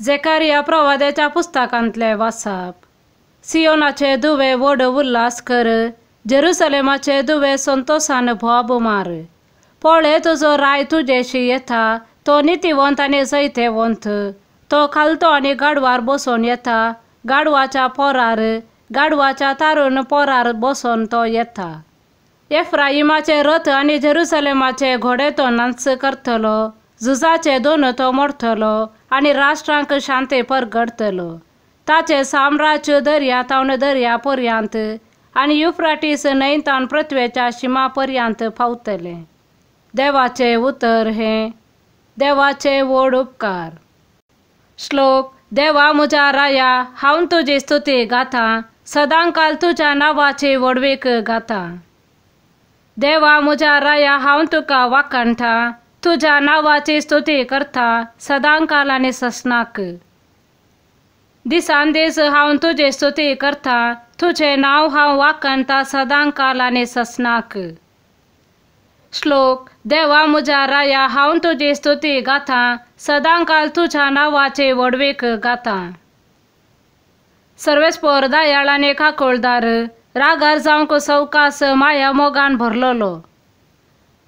झेकारिया प्रवाद्याच्या पुस्तकांतले वाचप. सियोनाचे दुवे व्हड उल्हास कर, जेरुसलेमाचे दुवे संतोसान बोब मार. पळय तुजो राय तुजेशी येता, तो नितीवंत आनी जैतेवंत. तो खालतो आनी गाडवार बसून येता, गाडवाच्या पोरार, गाडवाच्या तारून पोरार बसून तो येता. एफ्राइमाचे रथ आनी जेरुसलेमाचे घोडे तो नाच करतलो, झुजाचे दोन तो मोडटलो आनी राष्ट्रांक शांती परगडतलो. ताचें साम्राज्य दर्या तावन दर्या पर्यंत आनी युफ्राटीस न्हंय तावन पृथ्वेच्या शिमा पर्यंत पावतलें. देवाचें उतर हें. देवाचे व्हड उपकार. श्लोक. देवा म्हज्या राया, हांव तुजी स्तुती गाता, सदांकाल तुज्या नांवाची व्हडवीक गाता. देवा म्हज्या राया, हांव तुका वाखाणटा, तुज्या नांवाची स्तुती करता सदांकाल आनी ससनाक. दिसान दीस हांव तुजी स्तुती करता, तुजें नांव हांव वाखाणटा सदांकाल आनी ससनाक. श्लोक. देवा म्हज्या राया, हांव तुजी स्तुती गाता, सदांकाल तुज्या नांवाची व्हडवीक गाता. सर्वेस्पोर दयाळ आनी काकुळदार, रागार जावंक सवकास माया मोगान भरलेलो.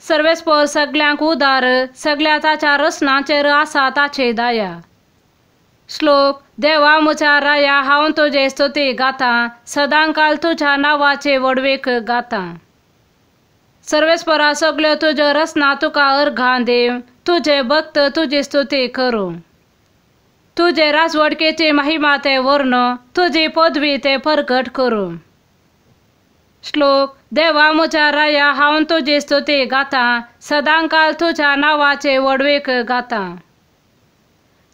सर्वेस्पोर सगल्यांक उदार, सगल्या ताच्या रचनांचेर आसा ताची दया. श्लोक. देवा म्हज्या राया, हांव तुजी स्तुती गाता, सदांकाल तुज्या नांवाची व्हडवीक गाता. सर्वेस्परा सगल्यो तुज्यो रचना तुका अर्घां दिवं, तुजे भक्त तुजी स्तुती करूं. तुजे राजवडकेची महिमा ते वर्ण, तुजी पदवी ते परगट करूं. श्लोक. देवा म्हज्या राया, हांव तुजी स्तुती गाता, सदांकाल तुज्या नांवाची व्हडवीक गाता.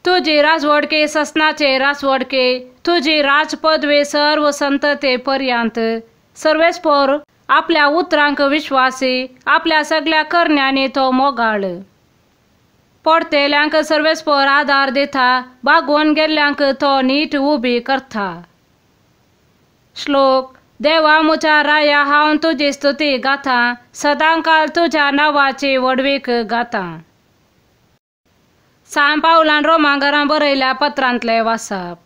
तुजी राजवडकी ससनाची राजवडकी, तुजी राजपदवी सर्व संतते पर्यंत. सर्वेस्पोर आपल्या उतरांक विश्वासी, आपल्या सगल्या करण्यांनी तो मोगाळ. पडतेल्यांक सर्वेस्पोर आदार दिता, बागोवन गेल्ल्यांक तो नीट उबी करता. श्लोक. देवा म्हज्या राया, हांव तुजी स्तुती गाता, सदांकाल तुज्या नांवाची व्हडवीक गाता. सांत पावलान रोमांगरां बरयल्या पत्रांतले वाचप.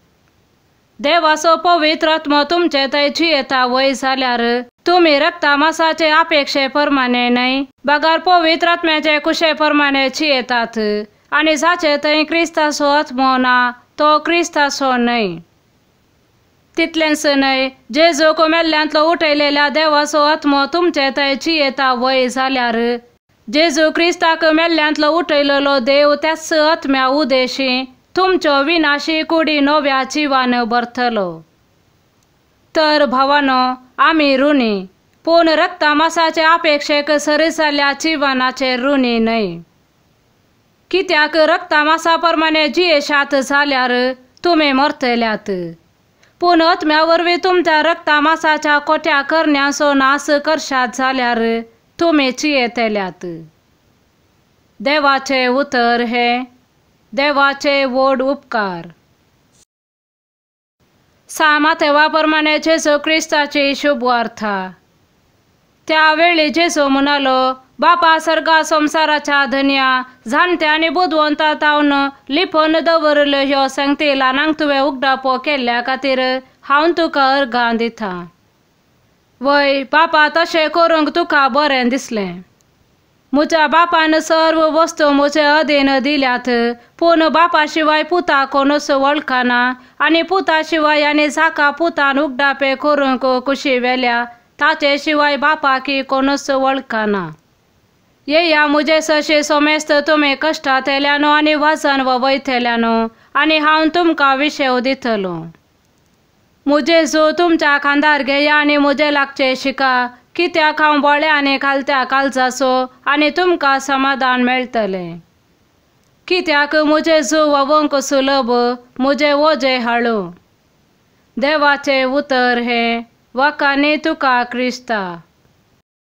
देवाचो पवित्र आत्मो तुमचे थंय जियेता वय जाल्यार तुमी रक्ता मासाचे अपेक्षे प्रमाणे न्हय, बगर पवित्र आत्म्याचे कुशे प्रमाणे जियेतात. आनी जाचे थंय क्रिस्ताचो आत्मो ना तो क्रिस्ताचो न्हय. तितलेंच न्हय, जेजूक मेल्ल्यांतलो उठयलेल्या देवाचो आत्मो तुमचे थंय जियेता वय जाल्यार जेजू क्रिस्ताक मेल्ल्यांतलो उठयलेलो देव त्याच आत्म्या उदेशी तुमच्यो विनाशी कुडी नव्या जिवान भरतलो. तर भावानो, आमी ऋणी, पूण रक्ता मासाचे अपेक्षेक सरी जाल्ल्या जिवनाचे ऋणी न्हय. कित्याक रक्ता मासा प्रमाणे जियेशात जाल्यार तुमी मरतल्यात, पूण आत्म्या वरवीं तुमच्या रक्ता मासाच्या कोट्या करण्यांचो नाश करशात जाल्यार तुमी जियेतल्यात. देवाचें उतर हें. देवाचे व्हड उपकार. सामातेवा प्रमाणे जेजू क्रिस्ताची शुभवार्ता. त्या वेळी जेजू म्हणालो, बापा सर्गा संवसाराच्या धनया, जाणत्या आनी बुदवंता तावन लिपोवन दवरिल्ल्यो ह्यो संगती ल्हानांक तुवें उगडापो केल्ल्या खातीर हांव तुका अर्घां दिता. वय बापा, तशें करूंक तुका बरें दिसलें. म्हज्या बापान सर्व वस्तू म्हजे अधीन दिल्यात, पूण बापा शिवाय पुता कोणूच वळखना आनी पुता शिवाय आनी जाका पुतान उगडापे करूंक कुशी व्हेल्या ताचे शिवाय बापाकी कोणूच वळखना. येया म्हजे सशे सोमेस्त तुमी कश्टांतल्यानो आनी वजन वयतल्यानो, आनी हांव तुमकां विशेव दितलो. म्हजें जो तुमच्या खांदार घेया आनी म्हजे लागचें शिका, कित्याक हांव बोळ्या आनी खालत्या काळजाचो आनी तुमकां समाधान मेळटलें. कित्याक म्हजें जू व्हांवंक सुलभ, म्हजें वजें हाळू. देवाचें उतर हें. वाखाणी तुका क्रिस्ता.